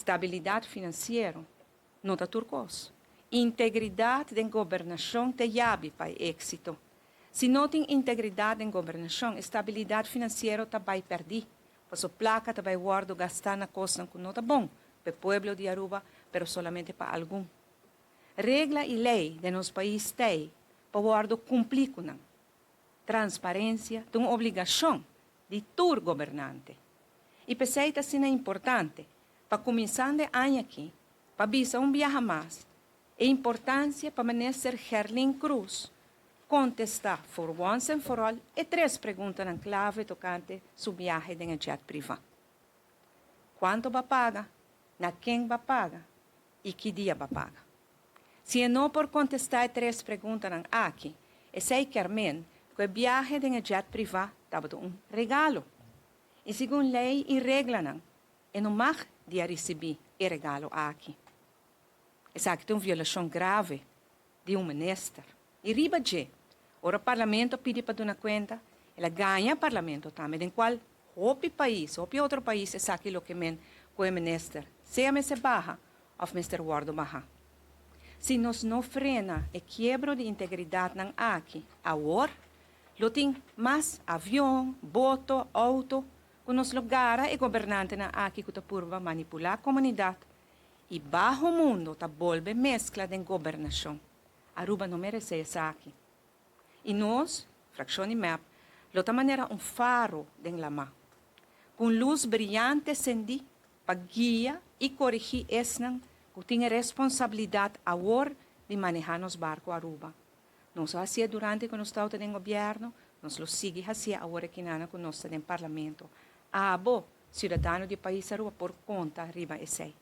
Stabilidat finansiero no ta tur kos. Integridat den gobernashon ta yabi pa éksito. Si no tin integridat den gobernashon, stabilidat finansiero ta bai pèrdí. Paso plaka ta bai wòrdu gastá na kosnan ku no ta bon pa pueblo di Aruba, pero solamente pa algun. Regla i lei den nos pais t'ei pa wòrdu kumplí ku nan. Transparensia ta un obligashon di tur gobernante. I p'esei ta asina importante pa kuminsando e aña akí pa bisa un biaha mas e importansia pa Minister Gerlin Croes kontestá for once and for all e tres preguntanan klave tokante su biahe den e jet privá. Kuantu b'a paga, na ken b'a paga i ki dia b'a paga? Si e no por kontestá e tres preguntanan aki, esei kier men ku e biahe den e jet privá tabata un regalo. I segun lei i reglanan, e no mag di a risibí e regalo aki. Esaki ta un violashon grave di un minister. I riba dje, ora Parlamento a pidi pa duna kuenta, el a gaña Parlamento tambe, den kual hopi pais, hopi otro pais esaki loke men ku e minister sea mester baha òf mester wòrdu bahá. Si nos no frena e kiebro di integridatnan aki awor, lo tin mas avion, boto, outo ku nos lo gara e gobernantenan aki ku ta purba manipulá komunidat i baho mundo ta bolbe meskla den gobernashon. Aruba no meresé esaki. I nos, frakshon di mep, lo ta manera un faro den lamá, ku un lus briante sendí pa guia i korigí esnan ku tin e responsabilidat awor di manehá nos barku Aruba. Nos a hasié durante ku nos tabata den gobièrnu, nos lo sigui hasié awor e kinana ku nos ta den Parlamento. Abo, siudadano di pais Aruba, por konta riba esei.